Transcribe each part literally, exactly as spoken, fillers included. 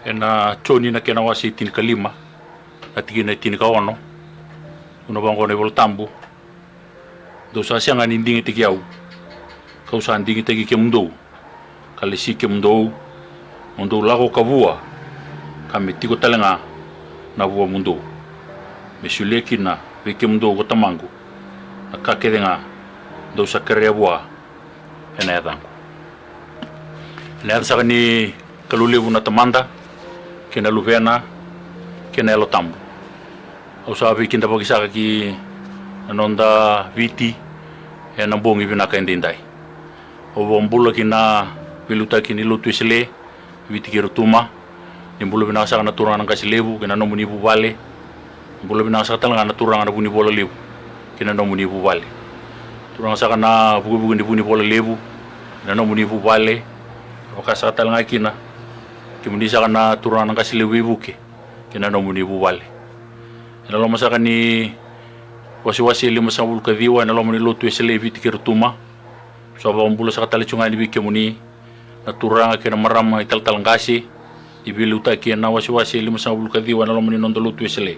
Ena Joni na kena wase e tinikalima, na tikina e tinikaono. Tukuna vaqo na iVola Tabu: Dou sa sega ni digitaki au, kau sa digitaki kemudou, ka lesi kemudou, mo dou lako ka vua, ka me tiko tale ga na vuamudou, me solia kina vei kemudou ko Tamaqu na ka kece ga dou sa kerea vua ena yacaqu. Ena yaca saka ni Kalou levu na Tamada, kei na Luvena, kei na Yalo Tabu. Au sa veikidavaki saka ki na noda Viti ena bogi vinaka edaidai. Au vakabula ki na veiliutaki ni Lotu Wesele Viti kei Rotuma. Ni bula vinaka saka na turaga na qase levu kei na nomuni vuvale. Ni bula vinaka saka tale ga na turaga na Vunivola Levu kei na nomuni vuvale. Turaga saka na vukevuke ni Vunivola Levu kei na nomuni vuvale. Vaka saka tale ga kina kemuni saka na turaga na qase levu Veivuke kei na nomuni vuvale. Ena loma saka ni wasewase e limasagavulu ka ciwa ena loma ni Lotu Wesele Viti kei Rotuma, sa vakabula saka tale tu ga yani vei kemuni na turaga kei na marama italatala qase ni veiliutaki ena wasewase e limasagavulu ka ciwa ena loma ni noda Lotu Wesele.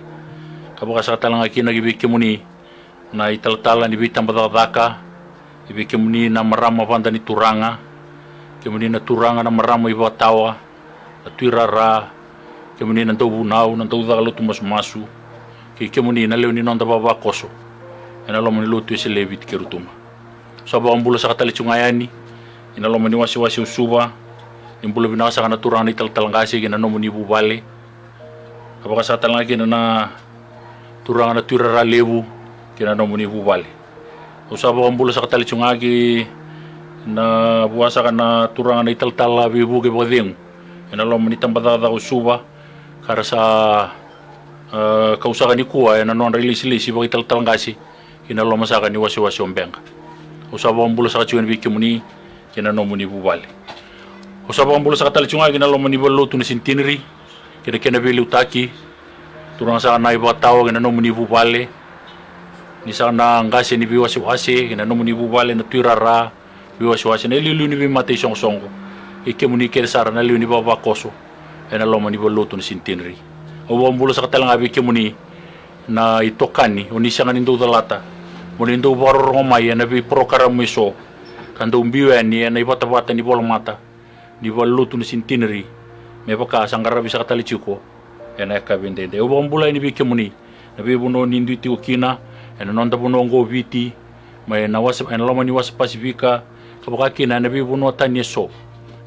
Ka vaka saka tale ga kina ki vei kemuni na italatala ni veitabacakacaka, ki vei kemuni na marama vada ni turaga, kemuni na turaga na marama ivakatawa, na tuirara, kemuni na dauvunau, na daucaka lotu masumasu, kei kemuni na lewe ni noda vavakoso ena loma ni Lotu Wesele Viti kei Rotuma. Sa vakabula saka tale tu ga yani ena loma ni wasewase o Suva. Ni bula vinaka saka na turaga na italatala qase kei na nomuni vuvale. Ka vaka saka tale ga kina na turaga na tuirara levu kei na nomuni vuvale. Au sa vakabula saka tale tu ga ki na vua saka na turaga na italatala Veivuke Vakacegu ena loma ni tabacakacaka o Suva, ka ra sa, e, kau saka nikua ena nodra ilesilesi vakaitalatala qase ki na loma saka ni wasewase o Beqa. Au sa vakabula saka tu yani vei kemuni kei na nomuni vuvale. Au sa vakabula saka tale tu ga ki na loma ni valenilotu na Centenary kei na kena veiliutaki, turaga saka na ivakatawa kei na nomuni vuvale, ni saka na qase ni veiwasewase kei na nomuni vuvale, na tuirara veiwasewase, na iliuliu ni veimata isoqosoqo, kei kemuni kece sara na lewe ni vavakoso ena loma ni valenilotu na Centenary. Au vakabula saka tale ga vei kemuni na itokani, o ni sega ni dau calata mo ni dau vakarorogo mai ena veiporokaramu eso ka dau biu yani ena ivatavata ni volamata ni valenilotu na Centenary, me vaka sa qaravi saka tale tiko ena yakavi edaidai. Au vakabula yani vei kemuni na veivanua ni dui tiko kina ena noda vanua oqo o Viti, mai na wasa, ena loma ni wasa Pasifika, ka vaka kina ena veivanua tani eso.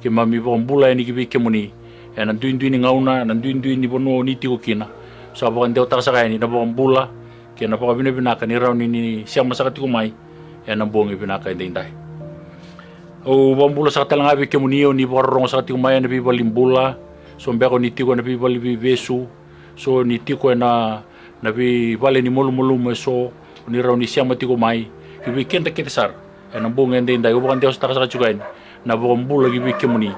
Keimami vakabula yani ki vei kemuni ena duidui ni gauna, ena duidui ni vanua o ni tiko kina. Sa vakadewataka saka yani na vakabula kei na vakavinavinaka ni rawa ni ni sema saka tiko mai ena bogi vinaka edaidai. Au vakabula saka tale ga vei kemuni o ni vakarorogo saka tiko mai ena veivale ni bula. So beka o ni tiko ena veivale ni veivesu, so ni tiko ena, na veivale ni malumalumu eso, o ni rawa ni sema tiko mai. Ki vei keda kece sara ena bogi edaidai, au vakadewasataka saka tiko yani na vakabula ki vei kemuni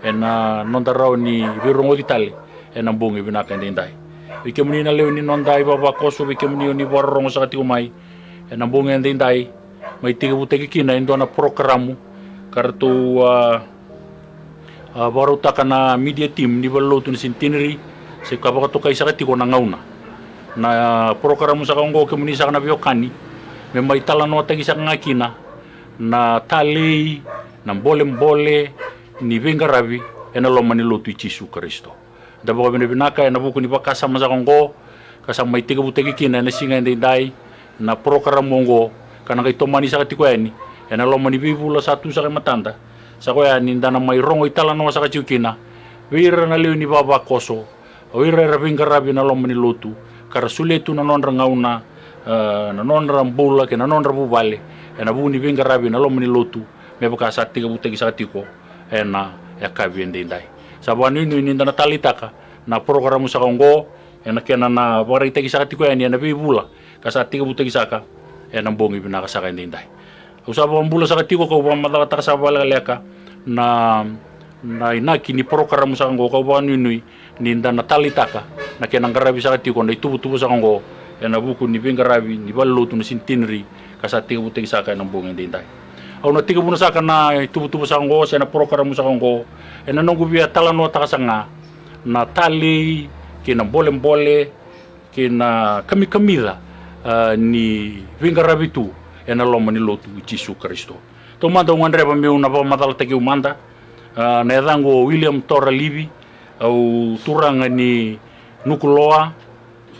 ena noda rawa ni veirogoci tale ena bogi vinaka edaidai. Vei kemuni na lewe ni noda ivavakoso, vei kemuni o ni vakarorogo saka tiko mai ena bogi edaidai, mai tekivutaki kina e dua na porokaramu ka ratou, a, a, vakarautaka na media team ni valenilotu na Centenary, se ka vakatokai saka tiko na gauna. Na porokaramu saka oqo, kemuni saka na veiwekani, me mai talanoataki saka ga kina na talei, na bolebole ni veiqaravi ena loma ni lotu i Jisu Karisito. Da vakavinavinaka ena vuku ni vakasama saka oqo ka sa mai tekivutaki kina ena siga edaidai na porokaramu oqo, ka na qai tomani saka tiko yani ena loma ni veivula sa tu saka e matada. Sa koya ni da na mai rogo italanoa saka tiko kina vei ira na lewe ni vavakoso, o ira era veiqaravi ena loma ni lotu, ka ra solia tu na nodra gauna, e, na nodra bula kei na nodra vuvale ena vuku ni veiqaravi ena loma ni lotu, me vaka sa tekivutaki saka tiko ena yakavi edaidai. Sa vakanuinui ni da na taleitaka na porokaramu saka oqo ena kena na vakaraitaki saka tiko yani ena veivula ka sa tekivutaki saka ena bogi vinaka saka edaidai. Au sa vakabula saka tiko kau vakamacataka saka vakalekaleka na, na inaki ni porokaramu saka oqo, kau vakanuinui ni da na taleitaka na kena qaravi saka tiko na ituvatuva saka oqo ena vuku ni veiqaravi ni valenilotu na Centenary ka sa tekivutaki saka ena bogi edaidai. Au na tekivuna saka na ituvatuva saka oqo se na porokaramu saka oqo ena noqu via talanoataka saka ga na talei kei na bolebole kei na kamikamica, a, ni veiqaravi tu ena loma ni lotu i Jisu Karisito. Taumada au gadreva meu na vakamacalataki au mada. A, na yacaqu o William Tora Livi, au turaga ni Nukuloa,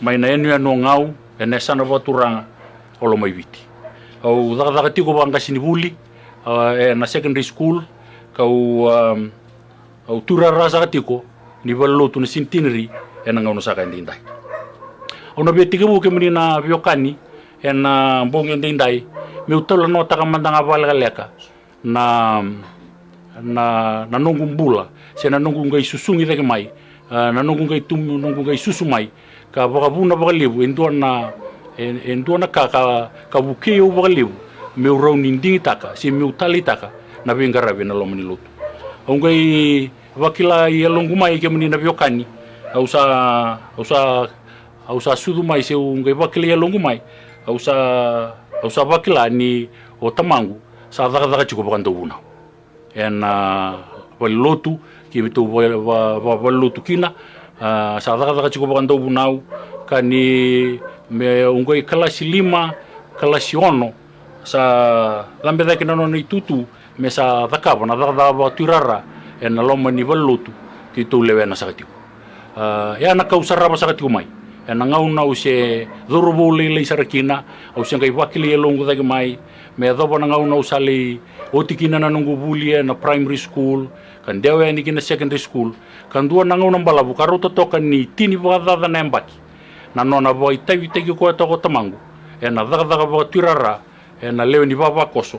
mai na yanuyanu o Gau, ena yasana vakaturaga o Lomaiviti. Au cakacaka tiko vakaqasenivuli, a, ena secondary school, kau, a, au tuirara saka tiko ni valenilotu na Centenary ena gauna saka edaidai. Au na via tekivu, kemuni na veiwekani, ena bogi edaidai, meu talanoataka mada ga vakalekaleka na, na, na noqu bula, se na noqu qai susugi cake mai, a, na noqu qai tu, noqu qai susu mai, ka vakavuna vakalevu e dua na, e, e dua na ka, ka, ka vukei au vakalevu meu rawa ni digitaka se meu taleitaka na veiqaravi ena loma ni lotu. Au qai vakila e yaloqu mai, kemuni na veiwekani, au sa, au sa, au sa sucu mai, se au qai vakila e yaloqu mai, au sa, au sa vakila ni o tamaqu sa cakacaka tiko vakadauvunau ena valenilotu, keitou va, va, va, valenilotu kina. A, sa cakacaka tiko vakadauvunau, ka ni me au qai kalasi lima, kalasi ono, sa cabe cake na nona itutu me sa cakava na cakacaka vakatuirara ena loma ni valenilotu keitou lewena saka tiko. A, ya na ka au sarava saka tiko mai. Ena gauna au se cauravou lailai sara kina, au se qai vakila e yaloqu cake mai, me yacova na gauna au sa lai oti kina na noqu vuli ena primary school, ka dewa yani kina secondary school, ka dua na gauna balavu ka rauta toka ni tini vakacaca na yabaki na nona vakaitavitaki koya toka o tamaqu ena cakacaka vakatuirara ena lewe ni vavakoso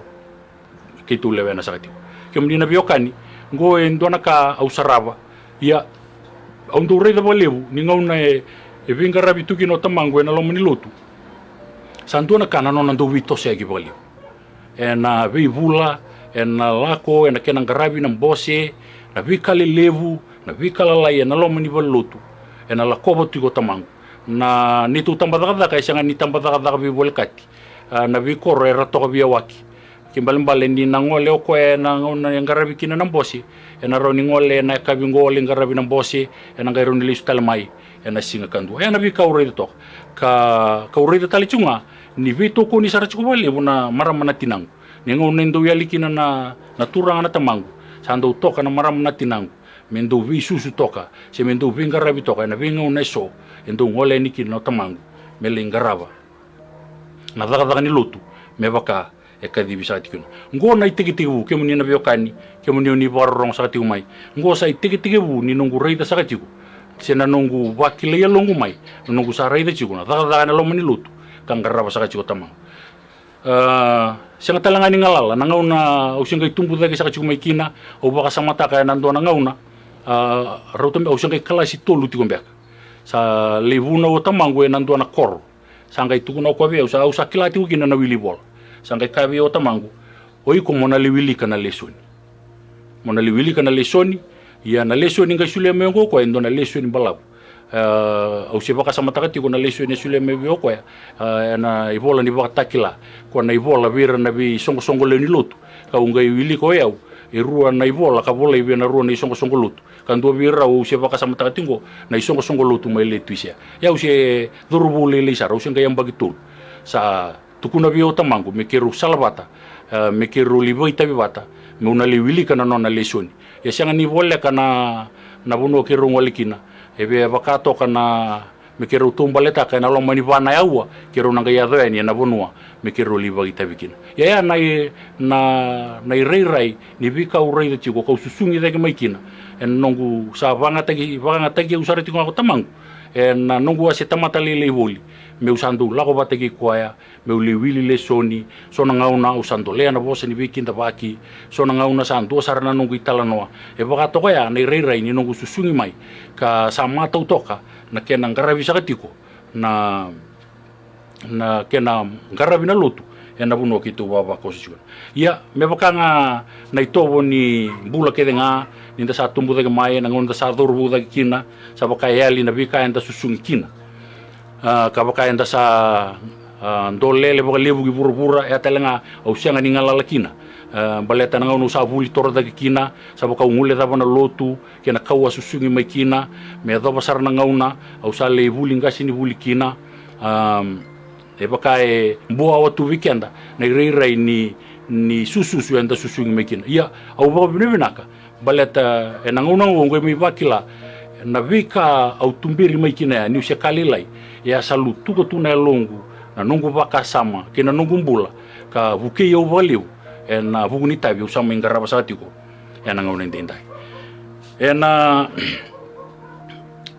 keitou lewena saka tiko. Kemuni na veiwekani, qo e dua na ka au sarava. Ia, au dau raica vakalevu ni gauna e, e veiqaravi tu kina o tamaqu ena loma ni lotu, sa dua na ka na nona dau veitosoyaki vakalevu. Ena veivula, ena lako, ena kena qaravi na bose, na veika lelevu, na veika lalai ena loma ni valenilotu ena lakova tiko o tamaqu. Na neitou tabacakacaka e sega ni tabacakacaka veivolekati. A, na veikoro era toka veiyawaki. Kena ibalebale ni na gole o koya ena gauna e qaravi kina na bose, ena rawa ni gole ena yakavi qo lai qaravi na bose, ena qai rawa ni lesu tale mai ena siga kadua. Ena veika au raica toka, ka, kau raica tale tiko ga ni veitokoni sara tiko vakalevu na marama na tinaqu. Ni gauna e dau yali kina na, na turaga na tamaqu, sa dau toka na marama na tinaqu me dau veisusu toka se me dau veiqaravi toka ena veigauna eso e dau gole yani kina o tamaqu me lai qarava na cakacaka ni lotu me vaka e kacivi saka tiko kina. Qo na itekitekivu, kemuni na veiwekani, kemuni oni vakarorogo saka tiko mai. Qo sa itekitekivu ni noqu raica saka tiko, se na noqu vakila e yaloqu mai, na noqu sa raica tiko na cakacaka ena loma ni lotu ka qarava saka tiko o tamaqu. A, sega tale ga ni galala na gauna au se qai tubu cake saka tiko mai kina. Au vakasamataka ena dua na gauna, a, rauta me au se qai kalasi tolu tiko beka, sa lai vunau o tamaqu ena dua na koro. Sa qai tukuna o koya vei au, sa, au sa kila tiko kina na wili ivola. Sa qai kaya vei au o tamaqu, o iko mo na lai wilika na lesoni. Mo na lai wilika na lesoni. Ia na lesoni qai solia mai oqo o koya e dua na lesoni balavu. A, au se vakasamataka tiko na lesoni e solia mai vei au o koya, a, ena ivola ni Vakatakila, koya na ivola vei ira na veisoqosoqo lewe ni lotu. Kau qai wilika o yau e rua na ivola ka volai vei na rua na isoqosoqo lotu. Ka dua vei rau au se vakasamataka tiko qo, na isoqosoqo lotu mai Letuisea. Ia au se cauravou lailai sara, au se qai yabaki tolu. Sa tukuna vei au o tamaqu me keirau salavata, e, me keirau lai vakaitavi vata, meu na lai wilika na nona lesoni. Ia sega ni voleka na, na vanua keirau gole kina. E via vaka toka na, me keirau taubaletaka ena loma ni va na aua, keirau na qai yaco yani ena vanua me keirau lai vakaitavi kina. Ia ya na i, na, na irairai ni veika au raica tiko kau susugi cake mai kina. Ena noqu sa vakayagataki, vakayagataki au sara tiko ga ko tamaqu ena noqu a se tamata lailai voli, meu sa dau lako vata kei koya, meu lai wili lesoni. So na gauna au sa dolea na vosa ni veikidavaki. So na gauna sa dua sara na noqu italanoa. E vaka toka ya na irairai ni noqu susugi mai ka sa matau toka na kena qaravi saka tiko na, na kena qaravi na lotu ena vanua keitou vavakoso tiko. Ia me vaka ga na itovo ni bula kece ga, ni da sa tubu cake mai, na gauna da sa cauravou cake kina, sa vaka e yali na veika eda susugi kina. A, ka vaka eda sa A, dolele vakalevu ki vuravura, e a tale ga au sega ni galala kina. A, baleta na gauna au sa vuli toro cake kina, sa vaka au gulecava na lotu kei na kau a susugi mai kina, me yacova sara na gauna au sa lai vuli qasenivuli kina. A, e vaka e buawa tu vei keda na irairai ni, ni sususu eda susugi mai kina. Ia, au vakavinavinaka baleta ena gauna oqo au qai mai vakila na veika au tuberi mai kina ya niu se ka lailai, e a sa lutuka tu na yaloqu, na noqu vakasama kei na noqu bula, ka vukei au vakalevu ena vuku ni itavi au sa mai qarava saka tiko ena gauna edaidai. Ena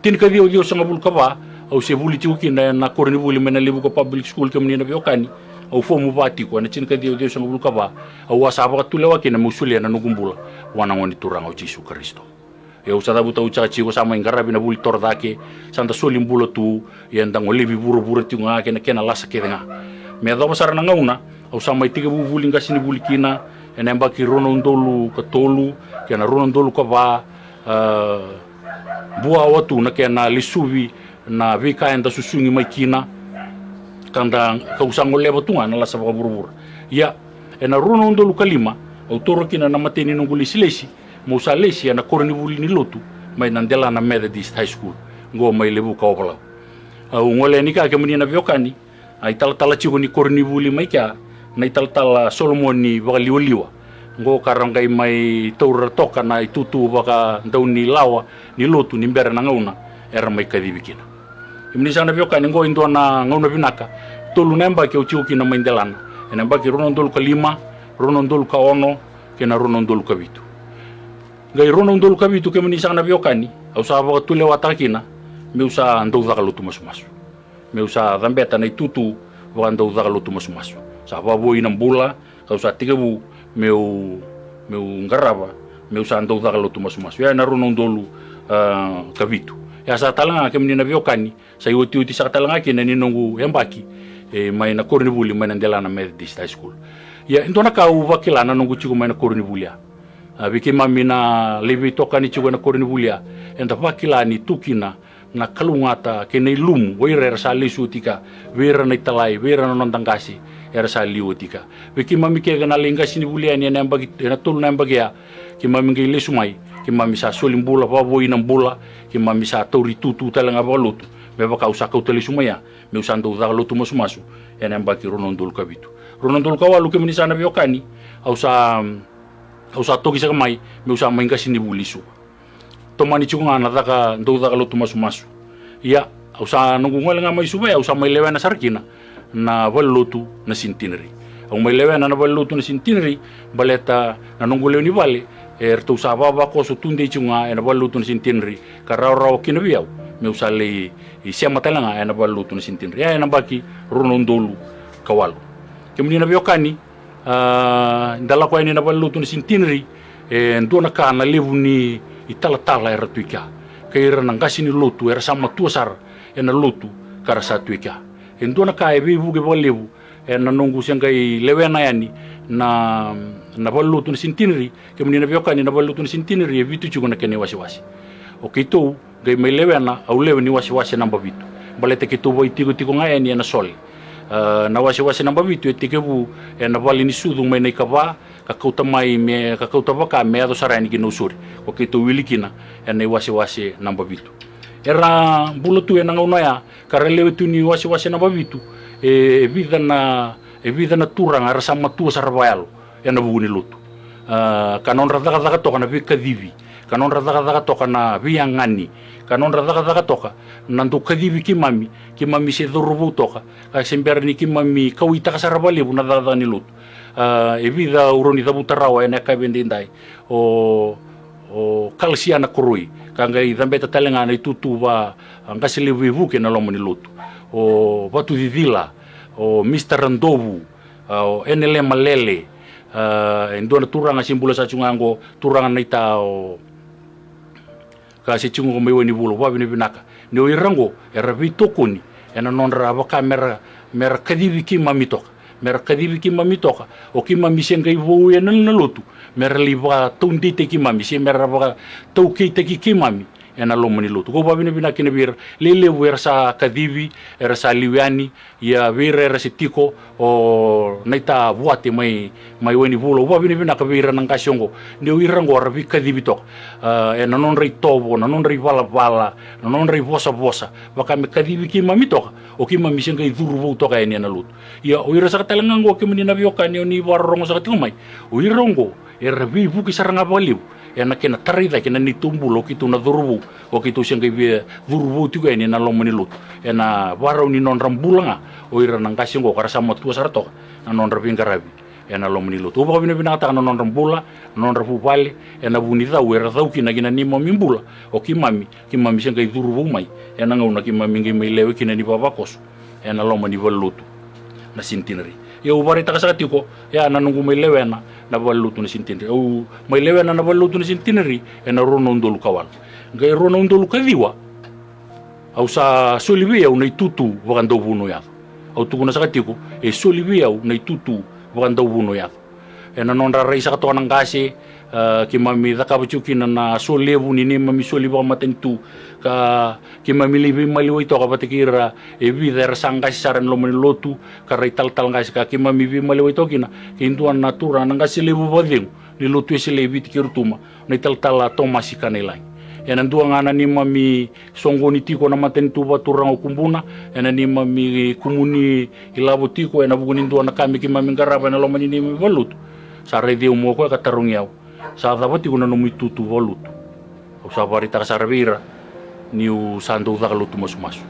tinikaciwa ciwasagavulu ka va, au se vuli tiko kina ena koronivuli mai na Levuka Public School, kemuni na veiwekani. Au fomu va tiko ena tinikaciwa ciwasagavulu ka va. Au a sa vakatulewa kina meu solia na noqu bula vua na Gone Turaga o Jisu Karisito. Ia au sa cavuta au saka tiko, sa mai qaravi na vuli toro cake, sa da soli bula tu, ia da golevi vuravura tiko ga kei na kena lasa kece ga. Me yacova sara na gauna au sa mai tekivu vuli qasenivuli kina ena yabaki rua na udolu ka tolu kei na rua na udolu ka va. A, buawa tu na kena lesuvi na veika eda susugi mai kina, ka da, kau sa goleva tu ga na lasa vakavuravura. Ia, ena rua na udolu ka lima, au toro kina na imatai ni noqu lesilesi, meu sa lesi ena koronivuli ni lotu mai na delana Methodist High School, qo mai Levuka, Ovalau. Au gole yani kea, kemuni na veiwekani, a italatala tiko ni koronivuli mai kea, na italatala Solomoni Vakaliwaliwa. Qo ka ra qai mai taura toka na itutu vakadaunilawa ni lotu ni bera na gauna era mai kacivi kina. Kemuni saka na veiwekani, qo e dua na gauna vinaka. Tolu na yabaki au tiko kina mai delana. Ena yabaki rua na udolu ka lima, rua na udolu ka ono, kei na rua na udolu ka vitu. Qai rua na udolu ka vitu, kemuni saka na veiwekani, au sa vakatulewataka kina meu sa dau caka lotu masumasu. Meu sa cabeta na itutu vakadau caka lotu masumasu. Sa vakavoui na bula, kau sa tekivu meu, meu qarava meu sa dau caka lotu masumasu. Ia ena rua na udolu, a, ka vitu. Ia sa tale ga, kemuni na veiwekani, sa iotioti saka tale ga kina ni noqu yabaki, e, mai na koronivuli mai na delana Methodist High School. Ia e dua na ka au vakila na noqu tiko mai na koronivuli ya. A, vei keimami na lai veitokani tiko ena koronivuli ya, eda vakila ni tu kina na kalougata kei na ilumu o ira era sa lesu oti kea, vei ira na italai, vei ira na noda qase era sa liu oti kea. Vei keimami kece na lai qasenivuli yani ena yabaki, ena tolu na yabaki ya, keimami qai lesu mai, keimami sa soli bula, vakavoui na bula, keimami sa tauri itutu tale ga vakalotu. Me vaka au sa kauta lesu mai ya meu sa dau caka lotu masumasu ena yabaki rua na udolu ka vitu. Rua na udolu ka walu, kemuni saka na veiwekani, au sa, au sa toki saka mai meu sa mai qasenivuli i Suva. Tomani tiko ga na caka, dau caka lotu masumasu. Ia, au sa, noqu gole ga mai Suva ya, au sa mai lewena sara kina na valelotu na Centenary. Au mai lewena na valelotu na Centenary baleta na noqu lewe ni vale, e, eratou sa vavakoso tudei tiko ga ena valelotu na Centenary, ka rawarawa kina vei au meu sa lai sema tale ga ena valelotu na Centenary. Ia ena yabaki rua na udolu ka walu, kemuni na veiwekani, a, da lako yani ena valelotu na Centenary, e dua na ka na levu ni italatala era tu i kea, kei ira na qase ni lotu era sa matua sara ena lotu ka ra sa tu i kea. E dua na ka e veivuke vakalevu ena noqu se qai lewena yani na, na valelotu na Centenary, kemuni na veiwekani, na valelotu na Centenary e vitu tiko na kena iwasewase. O keitou qai mai lewena, au lewe ni wasewase naba vitu. Baleta keitou vakaitikotiko ga yani ena sole. A, na wasewase naba vitu e tekivu ena vale ni sucu mai Naikava, ka kauta mai me, ka kauta vaka me yaco sara yani ki Nausori. Ko keitou wili kina ena iwasewase naba vitu. Era bula tu ena gauna oya, ka ra lewe tu ni wasewase naba vitu, e, e vica na, e vica na turaga era sa matua sara vakayalo ena vuku ni lotu. A, ka nodra cakacaka toka na veikacivi, ka nodra cakacaka toka na veiyagani, ka nodra cakacaka toka na dau kacivi keimami, keimami se cauravou toka, ka se bera ni keimami kauwaitaka sara vakalevu na cakacaka ni lotu. A, e vica au rawa ni cavuta rawa ena yakavi edaidai. O, o Kalasiana Koroi, ka qai cabeta tale ga na itutu va, a, qase levu veivuke ena loma ni lotu. O Vatucicila, o Mista Radovu, a, o Enele Malele, a, e dua na turaga se bula sa tiko ga qo, turaga naita, o, ka se tiko qo mai Wainivula, vakavinavinaka ni o ira qo era veitokoni ena nodra vaka mera, mera kacivi keimami toka, mera kacivi keimami toka. O keimami se qai vou ena, na lotu, mera lai vakataudeitaki keimami se mera vakataukeitaki keimami ena loma ni lotu. Kau vakavinavinaka kina vei ira, lelevu era sa kacivi, era sa liu yani, ia vei ira era se tiko, o Naita Vuate mai, mai Wainivula, au vakavinavinaka vei ira na qase oqo, ni o ira oqo era veikacivi toka. A, ena nodra itovo, na nodra ivalavala, na nodra ivosavosa, vaka me kacivi keimami toka, o keimami se qai curu vou toka yani ena lotu. Ia o ira saka tale ga oqo, kemuni na veiwekani o ni vakarorogo saka tiko mai, o ira oqo era veivuke sara ga vakalevu ena kena tarai cake na neitou bula o keitou na cauravou, o keitou se qai via curu vou tiko yani ena loma ni lotu. Ena vakarau ni nodra bula ga o ira na qase oqo ka ra sa matua sara toka na nodra veiqaravi ena loma ni lotu. Au vakavinavinakataka na nodra bula, na nodra vuvale, ena vu ni cau era cau kina ki na neimami bula o keimami, keimami se qai curu vou mai ena gauna keimami qai mai lewe kina ni vavakoso ena loma ni valenilotu na Centenary. Ia au vakaraitaka saka tiko, ia na noqu mai lewena na valenilotu na Centenary. Au mai lewena na valenilotu na Centenary ena rua na udolu ka walu. Qai rua na udolu ka ciwa, au sa soli vei au na itutu vakadauvunau yaco. Au tukuna saka tiko, e soli vei au na itutu vakadauvunau yaco. Ena nodra rai saka toka na qase, a, keimami cakava tiko kina na solevu ni neimami soli vakamatanitu, ka keimami lai veimaliwai toka vata kei ira e vica era sa qase sara ena loma ni lotu, ka ra italatala qase, ka keimami veimaliwai toka kina kei dua na turaga na qase levu vakacegu ni lotu Wesele e Viti kei Rotuma, na italatala Tomasi Kanailagi. Ena dua ga na neimami soqoni tiko na matanitu vakaturaga o Kubuna, ena neimami kumuni ilavo tiko ena vuku ni dua na ka me keimami qarava ena loma ni neimami valenilotu, sa raici au mai o koya ka tarogi au, sa cava tiko na nomu itutu vakalotu? Au sa vakaraitaka sara vei ira niu sa dau caka lotu masumasu.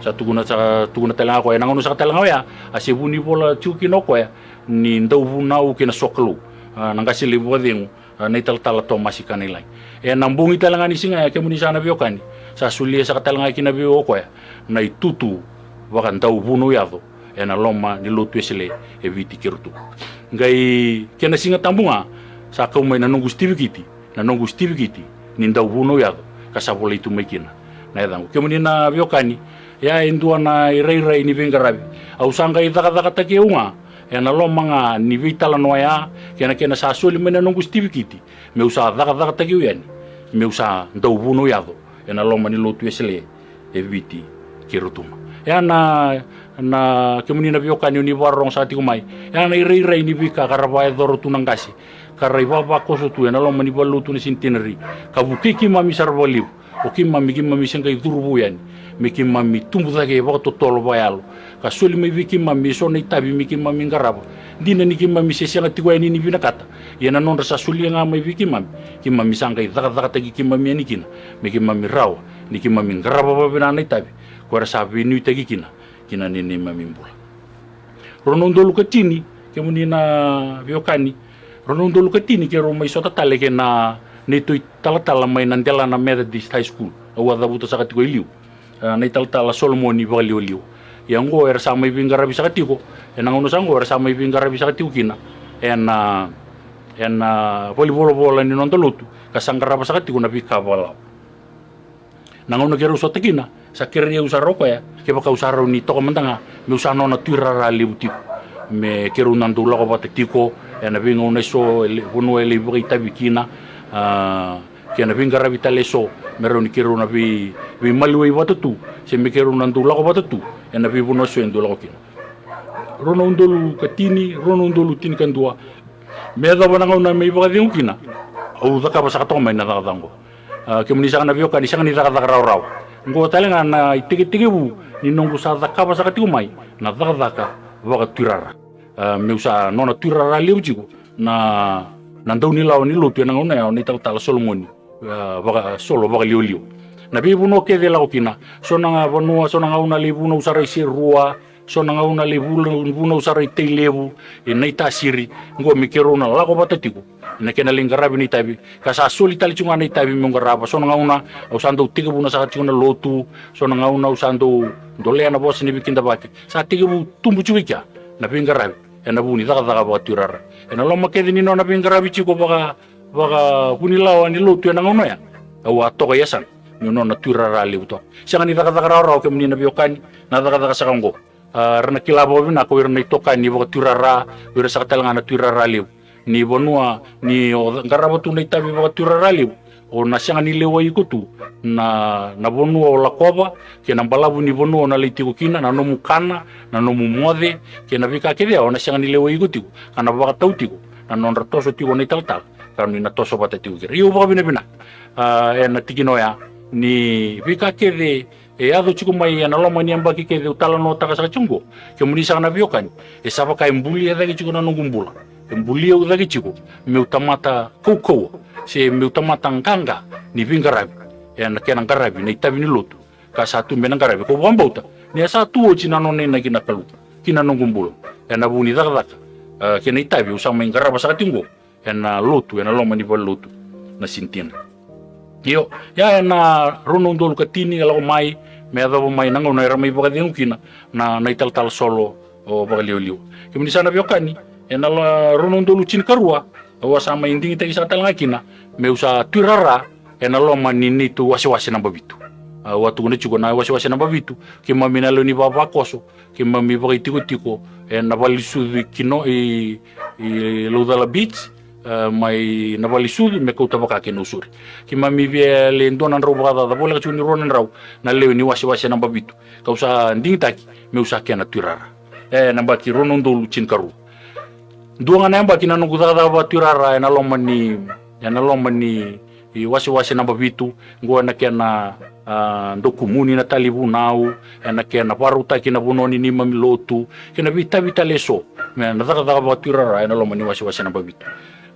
Sa tukuna, sa tukuna tale ga o koya, ena gauna saka tale ga oya a se vunivola tiko kina o koya ni dauvunau kei na sokalou, a, na qase levu vakacegu, a, na italatala Tomasi Kanailagi. Ena bogi tale ga ni siga ya, kemuni saka na veiwekani, sa solia saka tale ga kina vei au o koya na itutu vakadauvunau yaco ena loma ni lotu Wesele e Viti kei Rotuma. Qai kena Sigatabu ga sa kau mai na noqu sitivikiti, na noqu sitivikiti ni dauvunau yaco, ka sa volai tu mai kina na yacaqu. Kemuni na veiwekani, ya e dua na irairai ni veiqaravi au sa qai cakacakataki au ga ena loma ga ni veitalanoa ya, kei na kena sa soli mai na noqu sitivikiti meu sa cakacakataki au yani meu sa dauvunau yaco ena loma ni lotu Wesele e Viti kei Rotuma. Ya na, na kemuni na veiwekani o ni vakarorogo saka tiko mai, ya na irairai ni veika ka ra vakayacora tu na qase ka ra ivavakoso tu ena loma ni valenilotu na Centenary, ka vukei keimami sara vakalevu. O keimami, keimami se qai curu vou yani me keimami tubu cake vakatotolo vakayalo, ka soli mai vei keimami eso na itavi me keimami qarava. Dina ni keimami se sega tiko yani ni vinakata, ia na nodra sa solia ga mai vei keimami, keimami sa qai cakacakataki keimami yani kina me keimami rawa ni keimami qarava vakavinaka na itavi ko era sa veinuitaki kina ki na neimami bula. Rua na udolu ka tini, kemuni na veiwekani, rua na udolu ka tini keirau mai sota tale kei na neitou italatala mai na Delana Methodist High School, au a cavuta saka tiko e liu, a, na italatala Solomoni Vakaliwaliwa. Ia oqo era sa mai veiqaravi saka tiko, ena gauna saka oqo era sa mai veiqaravi saka tiko kina ena, ena valenivolavola ni noda lotu, ka sa qarava saka tiko na veika vakalawa. Na gauna keirau sota kina, sa kerei au sara o koya kevaka au sa rawa ni toka mada ga meu sa nona tuirara levu tiko, me keirau na dau lako vata tiko ena veigauna eso, e le, vanua e lai vakaitavi kina, a, kei na veiqaravi tale eso, me rawa ni keirau na vei, veimaliwai vata tu, se me keirau na dau lako vata tu ena veivanua eso e dau lako kina. Rua na udolu ka tini, rua na udolu tinikadua, me yacova na gauna me ivakacegu kina, au cakava saka toka mai na cakacaka oqo. A, kemuni saka na veiwekani, sega ni cakacaka rawarawa. Oqo tale ga na itekitekivu ni noqu sa cakava saka tiko mai na cakacaka vakatuirara. A, meu sa nona tuirara levu tiko na, na daunilawa ni lotu ena gauna ya, o na italatala Solomoni, a, Vaka, Solo Vakaliwaliwa. Na veivanua kece e lako kina, so na vanua, so na gauna lai vunau sara i Serua, so na gauna lai vunau, vunau sara i Tailevu, i Naitasiri, oqo me keirau na lako vata tiko ena kena lai qaravi na itavi, ka sa soli tale tiko ga na itavi meu qarava. So na gauna au sa dau tekivuna saka tiko na lotu, so na gauna au sa dau dolea na vosa ni veikidavaki, sa tekivu tubu tiko i kea na veiqaravi ena vuku ni cakacaka vakatuirara. Ena loma kece ni nona veiqaravi tiko vaka, vakavunilawa ni lotu ena gauna oya, au a toka i yasana meu nona tuirara levu toka. Sega ni cakacaka rawarawa, kemuni na veiwekani, na cakacaka saka oqo. A, ra na kila vakavinaka o ira na itokani vakatuirara, o ira saka tale ga na tuirara levu. Ni vanua ni o qarava tu na itavi vakatuirara levu, O na sega ni lewai iko tu na, na vanua o lakova, kei na balavu ni vanua o na lai tiko kina, na nomu kana, na nomu moce, kei na veika kece ya o na sega ni lewai iko tiko, ka na vakatau tiko na nodra toso tiko na italatala, ka ni na toso vata tiko kei ira. Ia au vakavinavinaka, a, ena tikina oya, ni veika kece e yaco tiko mai ena loma ni yabaki kece au talanoataka saka tiko oqo, kemuni saka na veiwekani, e sa vaka e bulia cake tiko na noqu bula. E bulia au cake tiko meu tamata kaukauwa, se meu tamata qaqa ni veiqaravi ena kena qaravi na itavi ni lotu ka sa tu me na qaravi. Kau vakabauta ni a sa tu oti na nona inaki na Kalou ki na noqu bula ena vuku ni cakacaka, a, kei na itavi au sa mai qarava saka tiko oqo ena lotu, ena loma ni valelotu na Centenary. Io, ia ena rua na udolu ka tini e lako mai, me yacova mai na gauna era mai vakacegu kina na, na italatala solo o vakaliwaliwa. Kemuni sa na veiwekani, ena la, rua na udolu tinikarua, au a sa mai digitaki saka tale ga kina meu sa tuirara ena loma ni neitou wasewase naba vitu. Au a tukuna tiko na wasewase naba vitu, keimami na lewe ni vavakoso, keimami vakaitikotiko ena valesucu i Kino, i, i Laucala Beach, e, mai na valesucu me kauta vaka kei Nausori. Keimami via le dua na drau vakacaca, voleka tiko ni rua na drau, na lewe ni wasewase naba vitu. Kau sa digitaki meu sa kena tuirara. E, na yabaki rua na udolu tinikarua. Dua ga na yabaki na noqu cakacaka vakatuirara ena loma ni, ena loma ni wasewase naba vitu, oqo ena kena, a, dokumuni na tali vunau, ena kena vakarautaki na vanua ni neimami lotu, kei na veitavi tale eso, me na cakacaka vakatuirara ena loma ni wasewase naba vitu.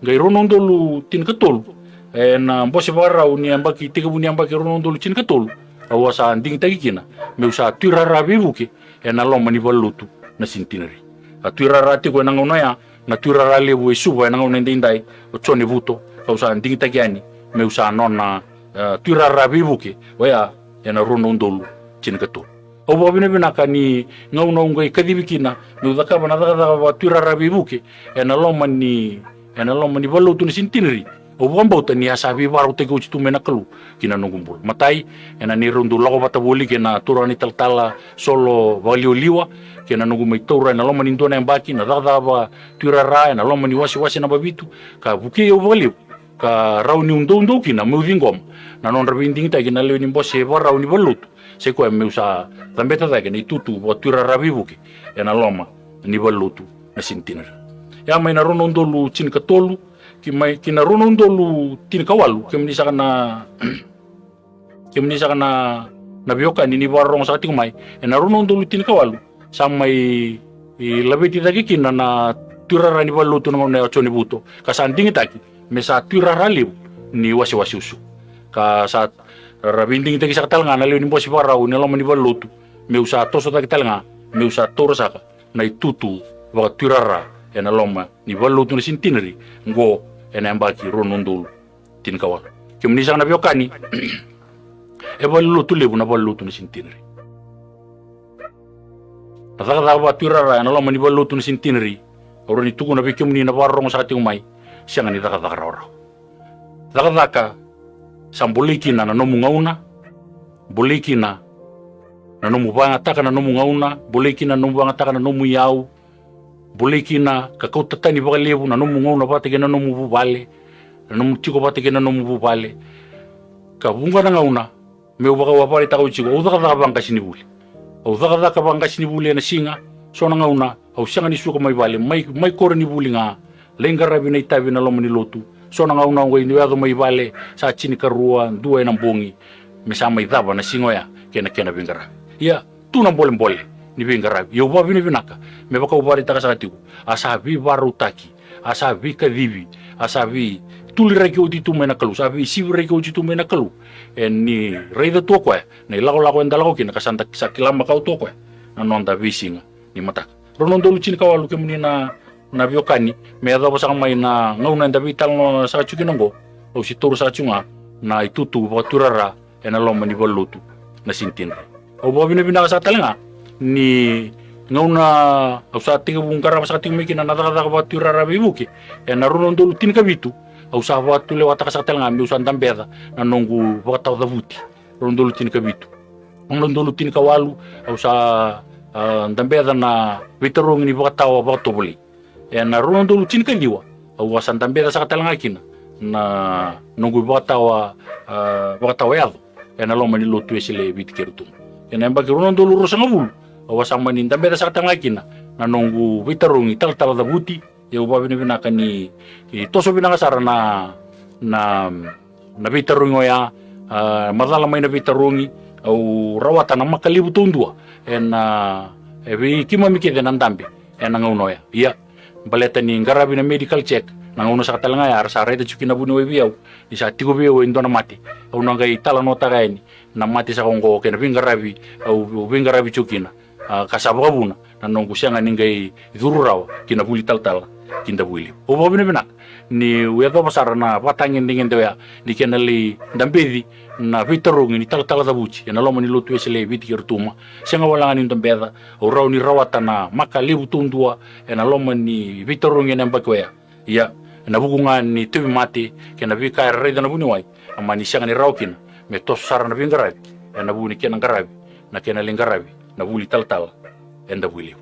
Qai rua na udolu tinikatolu, ena bose vakarau ni yabaki, tekivu ni yabaki rua na udolu tinikatolu, au a sa digitaki kina meu sa tuirara veivuke ena loma ni valelotu na Centenary. A tuirara tiko ena gauna oya na tuirara levu e Suva ena gauna edaidai, o Jone Vuto, kau sa digitaki yani meu sa nona, e, tuirara veivuke oya ena rua na udolu tinikatolu. Au vakavinavinaka ni gauna au qai kacivi kina meu cakava na cakacaka vakatuirara veivuke ena loma ni, ena loma ni valelotu na Centenary. Au vakabauta ni a sa veivakarautaki oti tu mai na Kalou ki na noqu bula. Matai, ena neirau dau lako vata voli kei na turaga na italatala solo vakaliwaliwa, kei na noqu mai taura ena loma ni dua na yabaki na cakacaka vakatuirara ena loma ni wasewase naba vitu, ka vukei au vakalevu, ka rawa niu doudou kina meu ciqoma na nodra veidigitaki na lewe ni bose vakarau ni valelotu, sai koya meu sa cabeta cake na itutu vakatuirara veivuke ena loma ni valelotu na Centenary. Ia mai na rua na udolu tinikatolu ki mai, ki na rua na udolu tinikawalu, kemuni saka na, kemuni saka na, na veiwekani ni vakarorogo saka tiko mai, ena rua na udolu tinikawalu sa mai, i, laveti cake kina na tuirara ni valelotu na gauna ya o Jone Vuto, ka sa digitaki me sa tuirara levu ni wasewase o Suva. Ka sa ra veidigitaki saka tale ga na lewe ni bose vakarau ena loma ni valelotu meu sa toso cake tale ga meu sa taura saka na itutu vakatuirara ena loma ni valelotu na Centenary, oqo ena yabaki rua na udolu tinikawalu. Kemuni saka na veiwekani, e valelotu levu na valelotu na Centenary. Na cakacaka vakatuirara ena loma ni valelotu na Centenary, au rawa ni tukuna vei kemuni na vakarorogo saka tiko mai, sega ni cakacaka rawarawa. Cakacaka sa bolei kina na nomu gauna, bolei kina na nomu vakayagataka na nomu gauna, bolei kina na nomu vakayagataka na nomu iyau, bolei kina ka kauta tani vakalevu na nomu gauna vata kei na nomu vuvale, na nomu tiko vata kei na nomu vuvale. Ka vuqa na gauna meu vakavakaraitaka oti tiko, au cakacaka vaqasenivuli. Au cakacaka vaqasenivuli ena siga, so na gauna au sega ni suka mai vale, mai, mai koronivuli ga, lai qaravi na itavi ena loma ni lotu. So na gauna au qai ni yaco mai vale sa tinikarua, dua ena bogi, me sa mai cava na siga oya kei na kena veiqaravi. Ia, tu na bolebole ni veiqaravi. Ia au vakavinavinaka, me vaka au vakaraitaka saka tiko, a sa veivakarautaki, a sa veikacivi, a sa veituliraki oti tu mai na Kalou, sa veisiviraki oti tu mai na Kalou. E ni raica tu o koya na ilakolako eda lako kina, ka sa da, sa kila makawa tu o koya na noda veisiga ni mataka. Rua na udolu tinikawalu, kemuni na, na veiwekani, me yacova saka mai na gauna eda veitalanoa saka tiko kina oqo, au se taura saka tiko ga na itutu vakatuirara ena loma ni valelotu na Centenary. Au vakavinavinaka saka tale ga ni gauna au sa tekivu qarava saka tiko mai kina na cakacaka vakatuirara veivuke ena rua na udolu tinikavitu, au sa vakatulewataka saka tale ga meu sa dabeca na noqu vakatawa cavuti. Rua na udolu tinikavitu. Rua na udolu tinikawalu, au sa, a, dabeca na veitarogi ni vakatawa vakatovolei. Ena rua na udolu tinikaciwa, au a sa dabeca saka tale ga kina na noqu vakatawa, a, vakatawa yaco ena loma ni lotu Wesele e Viti kei Rotuma. Ena yabaki rua na udolu ruasagavulu, au a sa mani dabeca saka tale ga kina na noqu veitarogi talatala cavuti. Ia au vakavinavinaka ni, e, toso vinaka sara na, na, na veitarogi oya, a, macala mai na veitarogi, au rawata na maka levu taudua ena, e, vei keimami kece na dabe ena gauna oya. Ia, baleta ni qaravi na medical check, na gauna saka tale ga ya era sa raica tiko kina na vuniwai vei au ni sa tiko vei au e dua na mate. Au na qai talanoataka yani na mate saka oqo kei na veiqaravi au, au veiqaravi tiko kina, a, ka sa vakavuna na noqu sega ni qai curu rawa ki na vuli talatala ki Davuilevu. Au vakavinavinaka niu yacova sara na vakatagedegede oya ni kena lai dabeci na veitarogi ni talatala cavuti ena loma ni lotu Wesele e Viti kei Rotuma. Sega wale ga niu dabeca, au rawa ni rawata na maka levu taudua ena loma ni veitarogi ena yabaki oya. Ia, ena vuku ga ni tauvimate kei na veika era raica na vuniwai, a mani sega ni rawa kina me toso sara na veiqaravi ena vuku ni kena qaravi na kena lai qaravi na vuli talatala e Davuilevu.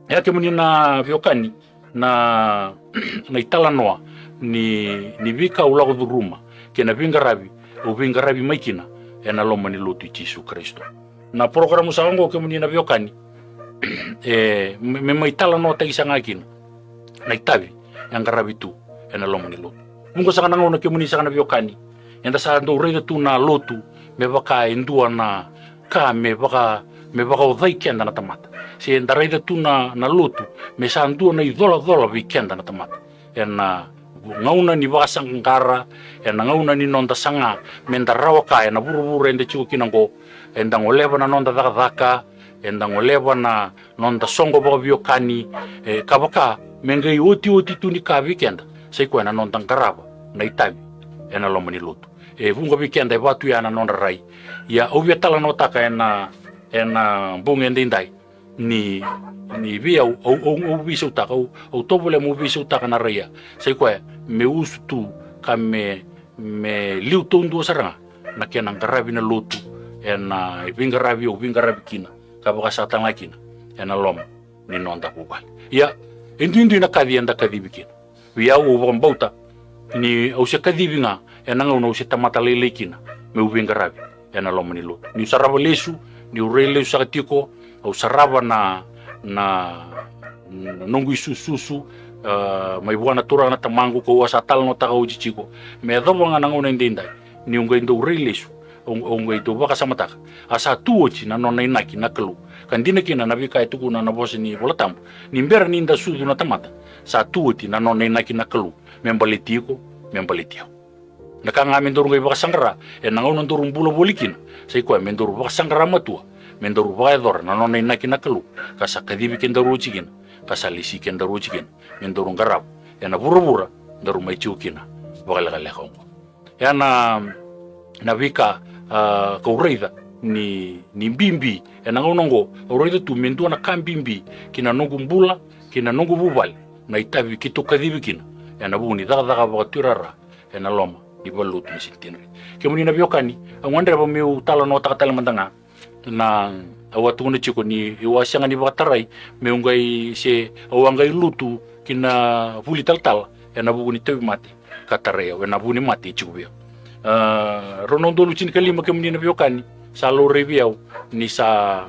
Ia kemuni na veiwekani, na, na italanoa ni, ni veika au lako curuma kei na veiqaravi au veiqaravi mai kina ena loma ni lotu i Jisu Karisito. Na porokaramu saka oqo kemuni na veiwekani, e, me, me mai talanoataki saka ga kina na itavi e qaravi tu ena loma ni lotu. Vuqa saka na gauna kemuni saka na veiwekani, eda sa dau raica tu na lotu me vaka e dua na ka me vaka, me vakaocai keda na tamata. Se da raica tu na, na lotu me sa dua na icolacola vei keda na tamata. Ena gauna ni vakasaqara, ena gauna ni noda saga me da rawa ka ena vuravura eda tiko kina oqo, eda goleva na noda cakacaka, eda goleva na noda soqo vakaveiwekani, e, ka vaka me qai otioti tu ni ka vei keda, sa i koya na noda qarava na itavi ena loma ni lotu. E vuqa vei keda e vaka tu ya na nodra rai. Ia au via talanoataka ena, ena bogi edaidai ni, ni vei au, au, au, au veisautaka, au, au tovolea meu veisautaka na rai ya. Sa i koya me usu tu ka me, me liu taudua sara ga na kena qaravi na lotu ena veiqaravi au veiqaravi kina, ka vaka saka tale ga kina ena loma ni noda vuvale. Ia, e duidui na kaci eda kacivi kina. Vei au, au vakabauta ni au se kacivi ga ena gauna au se tamata lailai kina meu veiqaravi ena loma ni lotu. Niu sarava lesu, niu rai lesu saka tiko, au sarava na, na, na noqu isususu, a, mai vua na turaga na tamaqu, kau a sa talanoataka oti tiko. Me yacova ga na gauna edaidai, niu qai dau rai lesu, au, au qai dau vakasamataka, a sa tu oti na nona inaki na Kalou. Ka dina kina na veika e tukuna na vosa ni Vola Tabu, ni bera ni da sucu na tamata, sa tu oti na nona inaki na Kalou me baleti iko, me baleti au. Na ka ga me daru qai vakasaqara ena gauna daru bula voli kina, sa i koya me daru vakasaqara matua, me daru vakayacora na nona inaki na Kalou, ka sa kacivi kedaru oti kina, ka sa lesi kedaru oti kina, me daru qarava ena vuravura daru mai tiko kina vakalekaleka oqo. Ia na, na veika, a, kau raica ni, ni bibi ena gauna oqo, au raica tu me dua na ka bibi ki na noqu bula, ki na noqu vuvale, na itavi keitou kacivi kina ena vuku ni cakacaka vakatuirara ena loma ni valenilotu ni Centenary. Kemuni na veiwekani, au gadreva meu talanoataka tale mada ga na, au a tukuna tiko ni au a sega ni vakatarai meu qai se, au a qai lutu ki na vuli talatala ena vuku ni tauvimate ka tarai au, ena vuku ni mate e tiko vei au. A, rua na udolu tinikalima, kemuni na veiwekani, sa laurai vei au ni sa,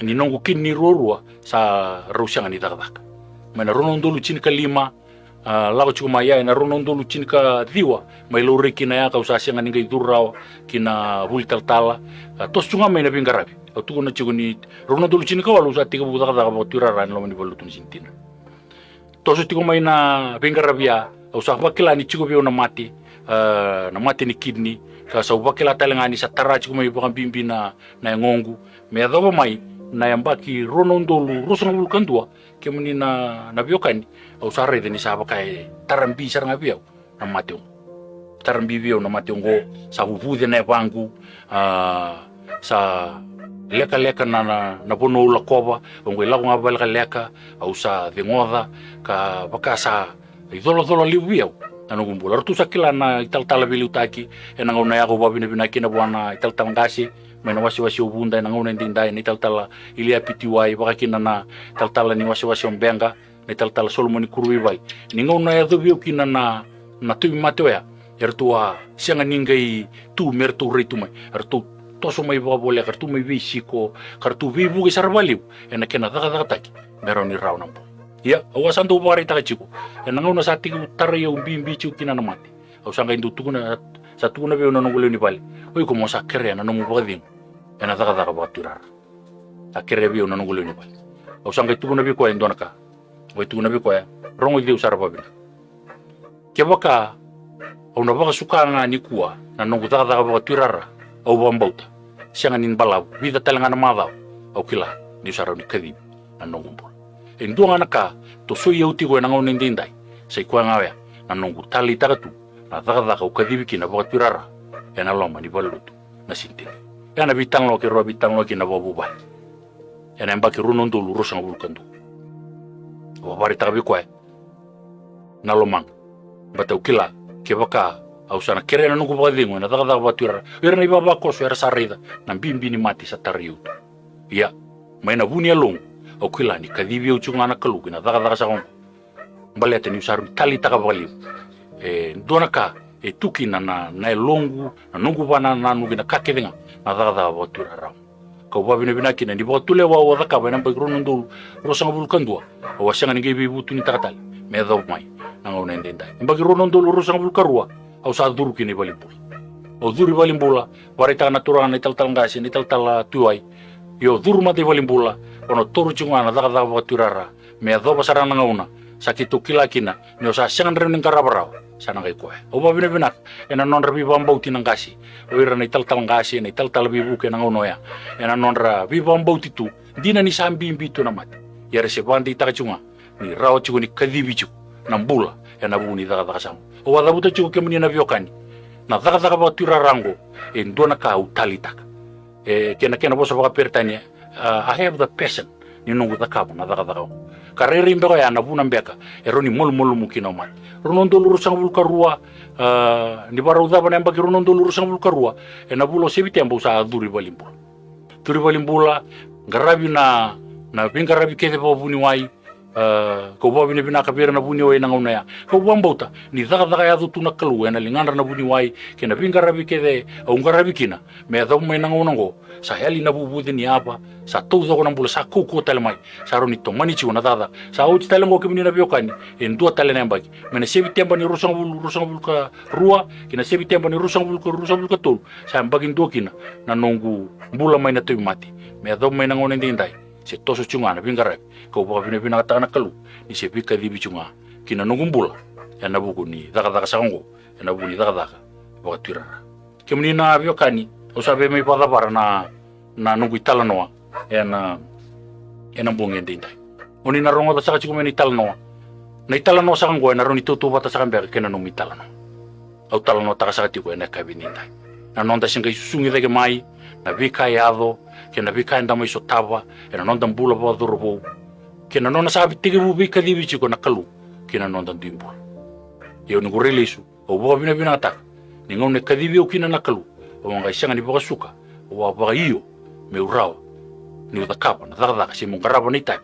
ni noqu kidney ruarua sa rau sega ni cakacaka. Mai na rua na udolu tinikalima, a, lako tiko mai ya ena rua na udolu tinikaciwa, mai laurai kina ya kau sa sega ni qai curu rawa ki na vuli talatala. A, toso tu ga mai na veiqaravi. Au tukuna tiko ni rua na udolu tinikawalu au sa tekivu cakacaka vakatuirara ena loma ni valenilotu ni Centenary. Toso tiko mai na veiqaravi ya, au sa vakila ni tiko vei au na mate, a, na mate ni kidney, ka sa vakila tale ga ni sa tara tiko mai vakabibi na, na yagoqu. Me yacova mai na yabaki rua na udolu ruasagavulu ka dua, kemuni na, na veiwekani, au sa raica ni sa vaka e tara bi sara ga vei au na mate oqo. Tara bi vei au na mate oqo, sa vuvuce na yavaqu, a, sa lekaleka na, na, na vanua au lakova, au qai lako ga vakalekaleka, au sa cegoca, ka vaka sa icolacola levu vei au na noqu bula. Ratou sa kila na italatala veiliutaki, ena gauna ya kau vakavinavinaka kina vua na italatala qase mai na wasewase o Vuda, ena gauna edaidai na italatala Ilia Pitiwai, vaka kina na italatala ni wasewase o Beqa, na italatala Solomoni Kuruveivale. Ni gauna e yacovi au kina na, Na tauvimate oya eratou a sega ni qai tu me ratou rai tu mai, eratou toso mai vakavoleka, ratou mai veisiko, ka ratou veivuke sara vakalevu ena kena cakacakataki me rawa ni rawa na bula. Ia, au a sa dau vakaraitaka tiko ena gauna sa tekivu tarai au bibi tiko kina na mate. Au sa qai dau tukuna, sa tukuna vei au na noqu lewe ni vale, o iko mo sa kerea na nomu vakacegu ena cakacaka vakatuirara. A kerea vei au na noqu lewe ni vale. Au sa qai tukuna vei koya e dua na ka. Au qai tukuna vei koya, rogoci au sara vakavinaka. Kevaka au na vakasuka ga nikua na noqu cakacaka vakatuirara, au vakabauta sega ni balavu, vica tale ga na macawa au kila niu sa rawa ni kacivi na noqu bula. E dua ga na ka tosoi au tiko ena gauna edaidai, sa i koya ga oya na noqu taleitaka tu na cakacaka au kacivi kina vakatuirara ena loma ni valelotu na Centenary. Ena veitalanoa keirau a veitalanoa kina vakavuvale ena yabaki rua na udolu ruasagavulu ka dua. Au a vakaraitaka vei koya na lomaqa. Baleta au kila, kevaka au sa na kerea na noqu vakacegu ena cakacaka vakatuirara, o ira na ivavakoso era sa raica na bibi ni mate sa tarai au tu. Ia, mai na vu ni yaloqu, au kila ni kacivi au tiko ga na Kalou ki na cakacaka saka oqo. Baleta niu sa rui taleitaka vakalevu e dua na ka e tu kina na, na yaloqu, na noqu vakanananu kei na ka kece ga na cakacaka vakatuirara. Kau vakavinavinaka kina ni vakatulewa au a cakava ena yabaki rua na udolu ruasagavulu ka dua, au a sega ni qai veivutunitaka tale me yacova mai na gauna edaidai. Yabaki rua na udolu ruasagavulu ka rua, au sa curu kina i valenibula. Au curu i valenibula, vakaraitaka na turaga na italatala qase, na italatala Tuiwai. Io, curu mada i valenibula, au na toro tiko ga na cakacaka vakatuirara me yacova sara na gauna sa keitou kila kina ni au sa sega ni rawa ni qarava rawa, sa na qai koya. Au vakavinavinaka ena nodra veivakabauti na qase, o ira na italatala qase, na italatala veivuke ena gauna oya, ena nodra veivakabauti tu, dina ni sa bibi tu na mate, ia era se vakadeitaka tiko ga ni rawa tiko ni kacivi tiko na bula ena vuku ni cakacaka saka oqo. Au a cavuta tiko, kemuni na veiwekani, na cakacaka vakatuirara oqo e dua na ka au taleitaka. E kena, kena vosa vakaperitania, uh, I have the passion ni noqu cakava na cakacaka oqo. Ka rairai beka oya na vuna beka e rawa ni malumalumu kina o mate. Rua na udolu ruasagavulu ka rua, uh, ni vakarau cava na yabaki rua na udolu ruasagavulu ka rua, ena vula o Seviteba au sa curu i valenibula. Curu i valenibula, qaravi na, na veiqaravi kece vakavuniwai, uh, kau vakavinavinaka vei ira na vuniwai ena gauna oya. Kau vakabauta ni cakacaka e yaco tu na Kalou ena ligadra na vuniwai kei na veiqaravi kece au qaravi kina, me yacova mai na gauna oqo, sa yali na vuvuce ni yava, sa taucoko na bula, sa kaukauwa tale mai, sa rawa ni tomani tiko na cakacaka. Sa oti tale oqo, kemuni na veiwekani, e dua tale na yabaki, mai na Seviteba ni ruasagavulu, ruasagavulu ka rua ki na Seviteba ni ruasagavulu ka, ruasagavulu ka tolu, sa yabaki dua kina na noqu bula mai na tauvimate me yacova mai na gauna edaidai. Se toso tiko ga na veiqaravi, kau vakavinavinakataka na Kalou ni se veikacivi tiko ga ki na noqu bula ena vuku ni cakacaka saka oqo, ena vuku ni cakacaka vakatuirara. Kemuni na veiwekani, au sa via mai vakacavara na, na noqu italanoa ena, ena bogi edaidai. O ni na rogoca saka tiko mai na italanoa. Na italanoa saka oqo ena rawa ni tautauvata saka beka kei na nomu italanoa au talanoataka saka tiko ena yakavi edaidai. Na noda se qai susugi cake mai na veika e yaco kei na veika eda mai sotava ena noda bula vakacauravou, kei na nona sa tekivu veikacivi tiko na Kalou ki na noda dui bula. Ia, au noqu rai lesu, au vakavinavinakataka ni gauna e kacivi au kina na Kalou, au a qai sega ni vakasuka, au a vakaio meu rawa niu cakava na cakacaka se meu qarava na itavi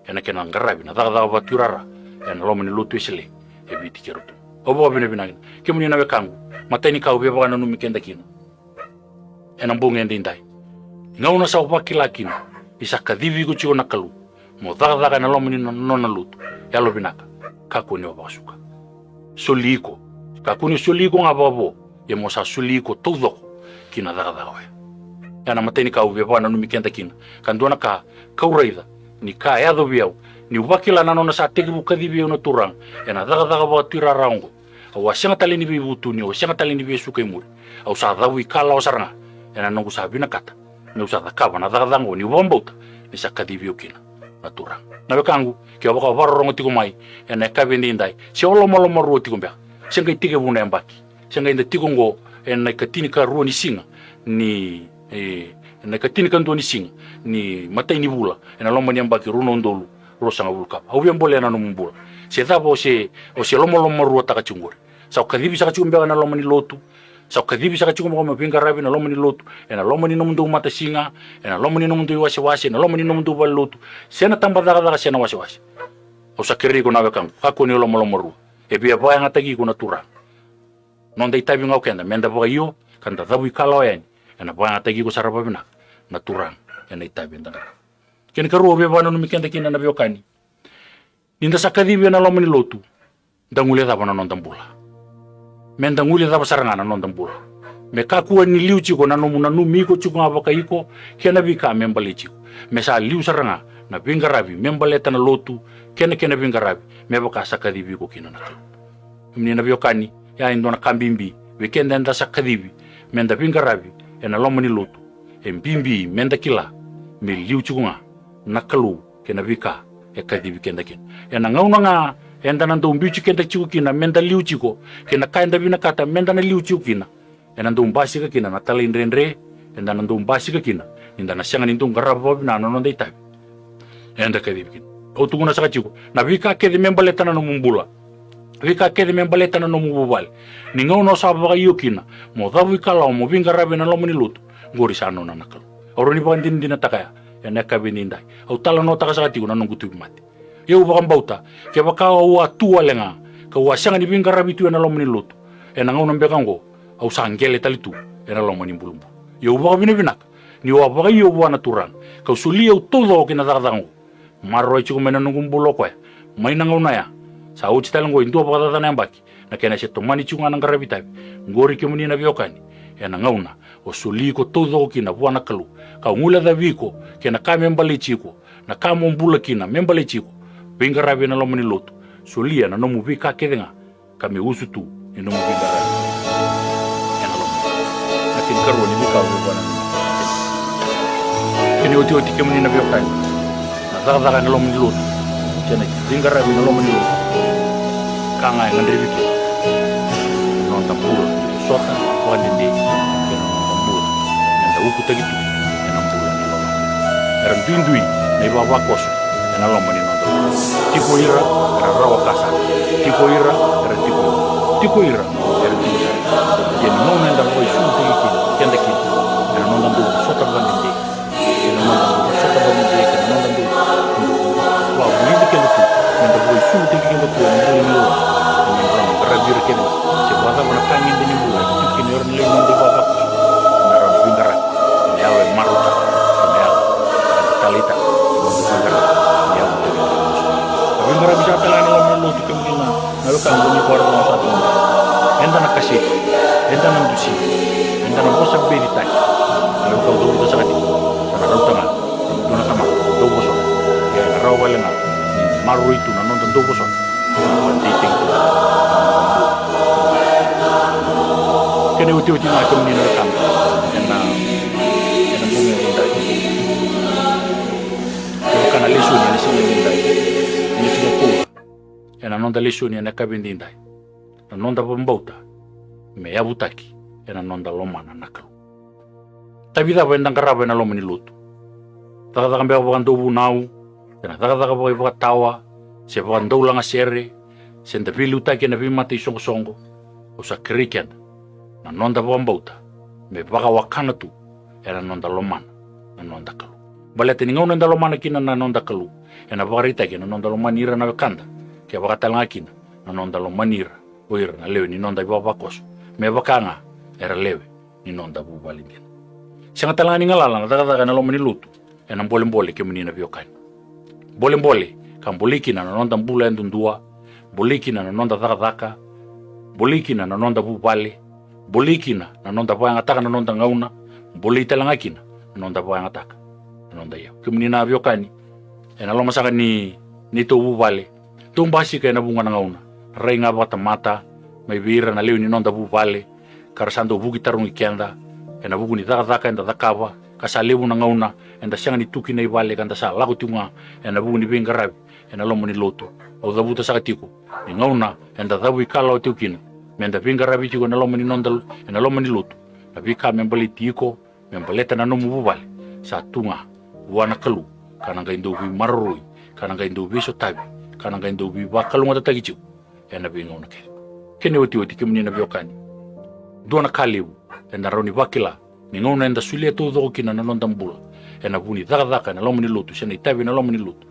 ena kena qaravi na cakacaka vakatuirara ena loma ni lotu Wesele e Viti kei Rotuma. Au vakavinavinaka kina, kemuni na wekaqu, matai ni ka au via vakananumi keda kina ena bogi edaidai, gauna sa o vakila kina ni sa kacivi iko tiko na Kalou mo cakacaka ena loma ni no-, nona lotu, yalovinaka, kakua ni o vakasuka. Soli iko. Kakua ni soli iko ga vakavo, ia mo sa soli iko taucoko ki na cakacaka oya. Ena matai ni ka au via vakananumi keda kina, ka dua na ka kau raica ni ka e yaco vei au, niu vakila na nona sa tekivu kacivi au na Turaga ena cakacaka vakatuirara oqo, au a sega tale ni veivutuni, au a sega tale ni veisuka i muri. Au sa cavuikalawa sara ga ena noqu sa vinakata meu sa cakava na cakacaka oqo, niu vakabauta ni sa kacivi au kina na Turaga. Na wekaqu, ke o vaka o vakarorogo tiko mai ena yakavi edaidai, se o lomalomarua tiko beka, se qai tekivu na yabaki, se qai da tiko oqo ena ikatinikarua ni siga ni, e, ena ikatinikadua ni siga ni matai ni vula ena loma ni yabaki rua na udolu ruasagavulu ka va. Au via bolea na nomu bula. Se cava o se, o se lomalomaruataka tiko qori? Sa o kacivi saka tiko beka ena loma ni lotu? Sa o kacivi saka tiko beka mo veiqaravi ena loma ni lotu, ena loma ni nomudou matasiga, ena loma ni nomudou iwasewase, ena loma ni nomudou valelotu, se na tabacakacaka, se na wasewase? Au sa kerei iko na wekaqu, kakua ni o lomalomarua. E via vakayagataki iko na Turaga. Noda itavi ga o keda me da vakaio ka da cavuikalawa yani, ena vakayagataki iko sara vakavinaka na Turaga ena itavi eda qarava. Kena ikarua, au via vakananumi keda kina na veiwekani, ni da sa kacivi ena loma ni lotu, da guilecava na noda bula. Me da guilecava sara ga na noda bula. Me kakua ni liu tiko na nomu nanumi iko tiko ga vakai iko kei na veika me baleti iko. Me sa liu sara ga na veiqaravi me baleta na lotu kei na kena veiqaravi me vaka sa kacivi iko kina na Kalou. Kemuni na veiwekani, ya e dua na ka bibi vei keda eda sa kacivi me da veiqaravi ena loma ni lotu. E bibi me da kila me liu tiko ga na Kalou kei na veika e kacivi keda kina. Ena gauna ga eda na dau biuti keda tiko kina me da liu tiko, kei na ka eda vinakata me da na liu tiko kina, ena dau basika kina na talaidredre, eda na dau basika kina ni da na sega ni dau qarava vakavinaka na noda itavi eda kacivi kina. Au tukuna saka tiko, na veika kece me baleta na nomu bula, veika kece me baleta na nomu vuvale, ni gauna o sa vakaio kina mo cavuikalawa mo veiqaravi ena loma ni lotu, qori sa nona na Kalou. Au rawa ni vakadinadinataka ya ena yakavi edaidai. Au talanoataka saka tiko na noqu tauvimate. Ia au vakabauta, kevaka au a tu wale ga kau a sega ni veiqaravi tu ena loma ni lotu, ena gauna beka oqo au sa qele tale tu ena loma ni bulubulu. Ia au vakavinavinaka niu a vakaio vua na Turaga kau soli au taucoko ki na cakacaka oqo. Maroroi tiko mai na noqu bula o koya. Mai na gauna ya, sa oti tale oqo e dua vakacaca na yabaki, na kena se tomani tiko ga na qaravi itavi. Qori kemuni na veiwekani, ena gauna o soli iko taucoko kina vua na Kalou, ka guilecavi iko kei na ka me baleti iko, na ka mo bula kina me baleti iko, veiqaravi ena loma ni lotu, solia na nomu veika kece ga ka me usutu ni nomu veiqaravi ena loma ni lotu. Na kena ikarua ni veika au via vakananumi. Kena iotioti kemuni na veiwekani, na cakacaka ena loma ni lotu se na veiqaravi ena loma ni lotu, ka ga e gadrevi kina na noda bula ni vosota vakadede kei na noda bula me da ukutaki tu ena bula ni loloma. Era duidui na ivavakoso ena loma ni noda bula. Tiko ira era rawa ka sara, tiko ira era tiko, tiko ira era tiko sara. Ia ni gauna eda vakaisulutaki kina keda kina ena noda dau vosota vakadede, ena noda dau vosota vakadede, ena noda dau vakavulici keda tu, meda vakaisulutaki keda tu ena bula ni loloma, ena noda qaravi ira kece ga, se vakacava na ka gede ni bula e tu kina o ira na lewe ni noda ivavakoso, ena rawa ni veiqaravi ena yalo e marautaka, ena yalo eda taleitaka, ena noda veiqaravi ena yalo e taleitaka. Na veiqaravi saka tale ga ena loma ni lotu kemuni na na wekaqu ni vakarorogo saka tiko. Eda na kaseti, eda na dusi, eda na vosa beci tani. Na wekaqu cavuta saka tiko, sa na rauta ga e dua na tamata dau vosota. Ia ena rawa wale ga ni maroroi tu na noda dau vosota. Sa na vakadeitaki tu. Kena iotioti ga kemuni na wekaqu ena, ena bogi edaidai. Kevaka na lesoni ena siga edaidai, ena siga Paula. Ena noda lesoni ena yakavi edaidai, na noda vakabauta me yavutaki ena noda lomana na Kalou. Itavi cava eda qarava ena loma ni lotu? Cakacaka beka vakadauvunau, se na cakacaka vakaivakatawa, se vakadaulagasere, se da veiliutaki ena veimata isoqosoqo? Au sa kerei keda, na noda vakabauta me vakawakana tu ena noda lomana na noda Kalou. Baleta ni gauna eda lomana kina na noda Kalou, ena vakaraitaki ena noda lomani ira na wekada, kevaka tale ga kina na noda lomani ira o ira na lewe ni noda ivavakoso, me vaka ga era lewe ni noda vuvale dina. Sega tale ga ni galala na cakacaka ena loma ni lotu ena bolebole, kemuni na veiwekani. Bolebole ka bolei kina na noda bula yadudua, bolei kina na noda cakacaka, bolei kina na noda vuvale, bolei kina na noda vakayagataka na noda gauna, bolei tale ga kina na noda vakayagataka na noda iyau. Kemuni na veiwekani, ena loma saka ni neitou vuvale, tou basika ena vuqa na gauna, rai ga vakatamata mai vei ira na lewe ni noda vuvale, ka ra sa dau vuki tarogi keda ena vuku ni cakacaka eda cakava, ka sa levu na gauna eda sega ni tu kina i vale ka da sa lako tiko ga ena vuku ni veiqaravi ena loma ni lotu. Au cavuta saka tiko, ni gauna eda cavuikalawa tiko kina meda veiqaravi tiko ena loma ni noda, ena loma ni lotu, na veika me baleti iko, me baleta na nomu vuvale, sa tu ga vua na Kalou, ka na qai dau veimaroroi, ka na qai dau veisotavi, ka na qai dau veivakalougatataki tiko ena veigauna kece. Kena iotioti, kemuni na veiwekani, dua na ka levu eda rawa ni vakila, ni gauna eda solia taucoko kina na noda bula ena vuku ni cakacaka ena loma ni lotu se na itavi ena loma ni lotu,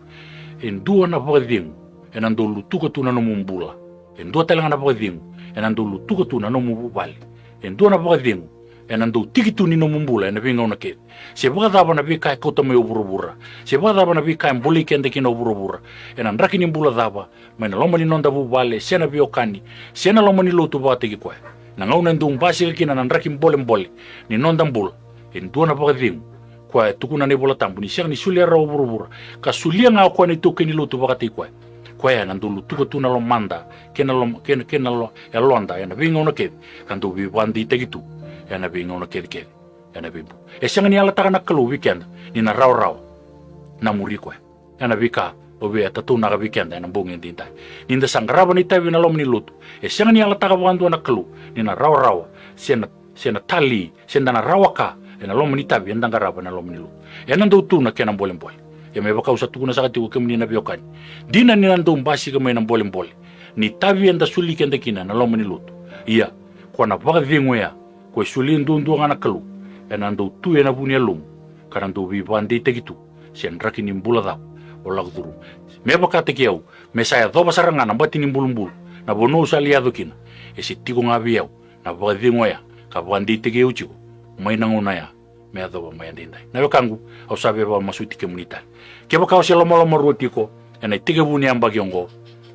e dua na vakacegu ena dau lutuka tu na nomu bula. E dua tale ga na vakacegu ena dau lutuka tu na nomu vuvale. E dua na vakacegu ena dau tiki tu ni nomu bula ena veigauna kece. Se vakacava na veika e kauta mai o vuravura, se vakacava na veika e bolei keda kina o vuravura, ena draki ni bula cava, mai na loma ni noda vuvale, se na veiwekani, se na loma ni lotu vakataki koya. Na gauna e dau basika kina na draki bolebole ni noda bula, e dua na vakacegu. Koya e tukuna na iVola Tabu ni sega ni solia rawa o vuravura, ka solia ga o koya na itaukei ni lotu vakataki koya. Koya ena dau lutuka tu na lomada kei na loma, kei na, kei na lo, yaloda ena veigauna kece, ka dau veivakadeitaki tu ena veigauna kecekece ena veibu. E sega ni yalataka na Kalou vei keda ni na rawarawa na muri koya. Ena veika au via tataunaka vei keda ena bogi edaidai, ni da sa qarava na itavi ena loma ni lotu, e sega ni yalataka vakadua na Kalou ni na rawarawa, se na, se na talei, se da na rawa ka ena loma ni itavi eda qarava ena loma ni lotu. Ena dau tu na kena bolebole. Ia me vaka au sa tukuna saka tiko, kemuni na veiwekani, dina ni na dau basika mai na bolebole ni itavi eda soli keda kina ena loma ni lotu. Ia, ko na vakacegu oya, ko e solia duadua ga na Kalou, ena dau tu ena vu ni yalomu, ka na dau veivakadeitaki tu se draki ni bula cava o lako curuma. Me vakataki au, me sa yacova sara ga na bati ni bulubulu, na vanua au sa lai yaco kina, e se tiko ga vei au na vakacegu oya ka vakadeitaki au tiko mai na gauna oya me yacova mai edaidai. Na wekaqu, au sa via vakamasuti kemuni tale. Kevaka o se lomalomarua tiko ena itekivu ni yabaki oqo,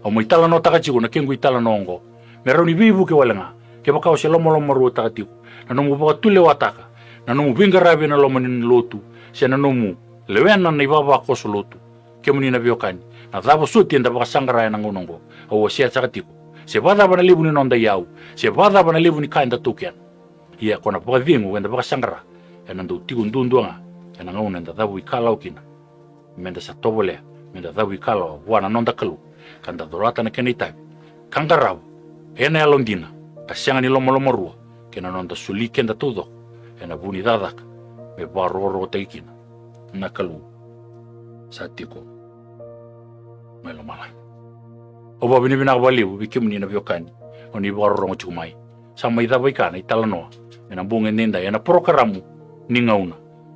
au mai talanoataka tiko na kequ italanoa oqo me rawa ni veivuke wale ga. Kevaka o se lomalomaruataka tiko na nomu vakatulewataka na nomu veiqaravi ena loma ni lotu, se na nomu lewena na ivavakoso lotu, kemuni na veiwekani, na cava soti eda vakasaqara ena gauna oqo? Au wasea saka tiko, se vakacava na levu ni noda iyau, se vakacava na levu ni ka eda taukena, ia ko na vakacegu eda vakasaqara ena dau tiko duadua ga ena gauna eda cavuikalawa kina. Meda sa tovolea meda cavuikalawa vua na noda Kalou, ka da colata na kena itavi, ka qarava ena yalodina, ka sega ni lomalomarua, kei na noda soli keda taucoko ena vu ni cakacaka me vakarokorokotaki kina na Kalou sa tiko mai lomalagi. Au vakavinavinaka vakalevu vei kemuni na veiwekani o ni vakarorogo tiko mai. Sa mai cava i ka na italanoa ena bogi edaidai ena porokaramu ni gauna,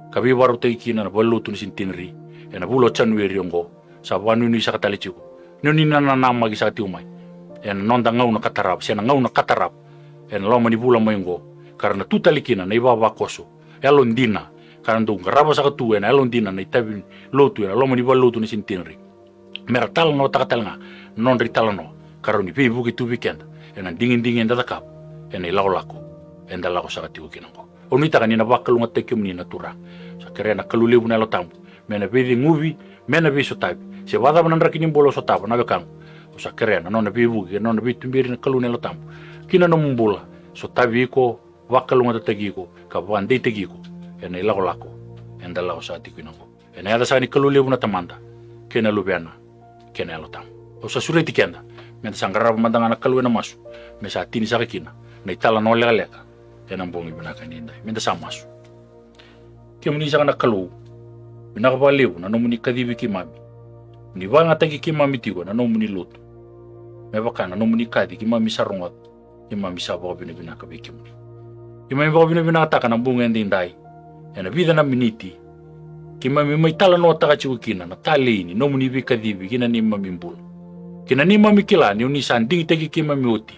ka veivakarautaki kina na valelotu na Centenary ena vula o Janueri oqo. Sa vakanuinui saka tale tiko ni o ni na nanamaki saka tiko mai ena noda gauna ka tarava, se na gauna ka tarava ena loma ni vula mai oqo, ka ra na tu tale kina na ivavakoso yalodina, ka ra dau qarava saka tu ena yalodina na itavi lotu ena loma ni valelotu na Centenary, me ra talanoataka tale ga na nodra italanoa, ka rawa ni veivuke tu vei keda ena digidigi eda cakava ena ilakolako eda lako saka tiko kina oqo. Au nuitaka ni na vakalougatataki kemuni na Turaga. Sa kerea na Kalou levu na Yalo Tabu me na veiceguvi, me na veisotavi. Se vakacava na draki ni bula au sotava, na wekaqu, au sa kerea na nona veivuke, na nona veituberi na Kalou na Yalo Tabu ki na nomu bula, sotavi iko, vakalougatataki iko, ka vakadeitaki iko ena ilakolako eda lako saka tiko kina oqo. Ena yaca saka ni Kalou levu na Tamada, kei na Luvena, kei na Yalo Tabu. Au sa sureti keda meda sa qarava mada ga na Kalou ena masu, me sa tini saka kina na italanoa lekaleka ena bogi vinaka edaidai. Meda sa masu. Kemuni saka na Kalou, vinaka vakalevu na nomuni kacivi keimami. Ni vakayagataki keimami tiko ena nomuni lotu, me vaka na nomuni kaci keimami sa rogoca. Keimami sa vakavinavinaka vei kemuni. Keimami vakavinavinakataka na bogi edaidai ena vica na miniti keimami mai talanoataka tiko kina na talei ni nomuni veikacivi ki na neimami bula, kei na neimami kila ni o ni sa digitaki keimami oti.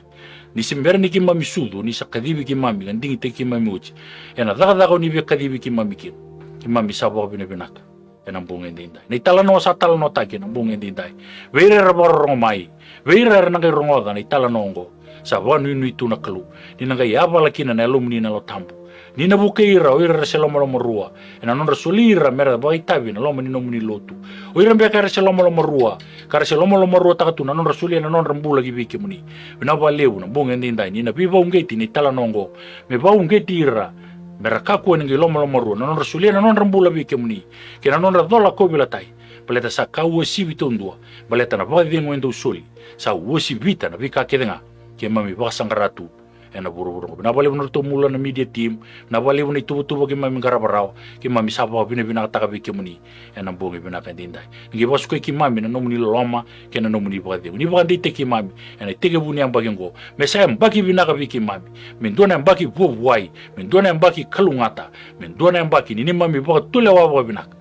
Ni se bera ni keimami sucu, o ni sa kacivi keimami ka digitaki keimami oti ena cakacaka o ni veikacivi keimami kina. Keimami sa vakavinavinaka ena bogi edaidai. Na italanoa sa talanoataki ena bogi edaidai, vei ira era vakarorogo mai, vei ira era na qai rogoca na italanoa oqo, sa vakanuinui tu na Kalou ni na qai yavala kina na Yalomuni na Yalo Tabu. Ni na vukei ira o ira era se lomalomarua ena nodra soli ira me ra vakaitavi ena loma ni nomuni lotu. O ira beka era se lomalomarua, ka ra se lomalomaruataka tu na nodra solia na nodra bula ki vei kemuni, vinaka vakalevu na bogi edaidai ni na veivakauqeti ni italanoa oqo, me vakauqeti ira me ra kakua ni qai lomalomarua na nodra solia na nodra bula vei kemuni, kei na nodra cola kauveilatai. Baleta sa ka uasivi taudua, baleta na vakacegu e dau soli, sa uasivita na veika kece ga keimami vakasaqara tu ena vuravura oqo. Vinaka vakalevu na nodratou bula na media team, vinaka vakalevu na ituvatuva keimami qarava rawa. Keimami sa vakavinavinakataka vei kemuni ena bogi vinaka edaidai. Ni qai vakasukai keimami ena nomuni loloma kei na nomuni vakacegu. Ni vakadeitaki keimami ena itekivu ni yabaki oqo, me sa yabaki vinaka vei keimami, me dua na yabaki vuavuai, me dua na yabaki kalougata, me dua na yabaki ni neimami vakatulewa vakavinaka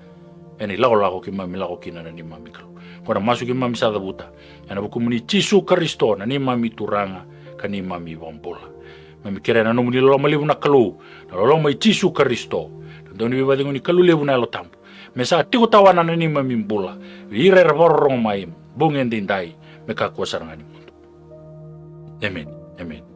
ena ilakolako keimami lako kina na neimami Kalou. Oqo na masu keimami sa cavuta ena vukumuni Jisu Karisito na neimami Turaga ka neimami iVakabula. Mami kerea na nomuni loloma levu na Kalou, na loloma i Jisu Karisito, na Dauniveivakacegui ni Kalou levu na Yalo Tabu, me sa tiko tawana na neimami bula vei ira era vakarorogo mai, bogi edaidai me kakua sara ga ni mudu. Emeni. Emeni.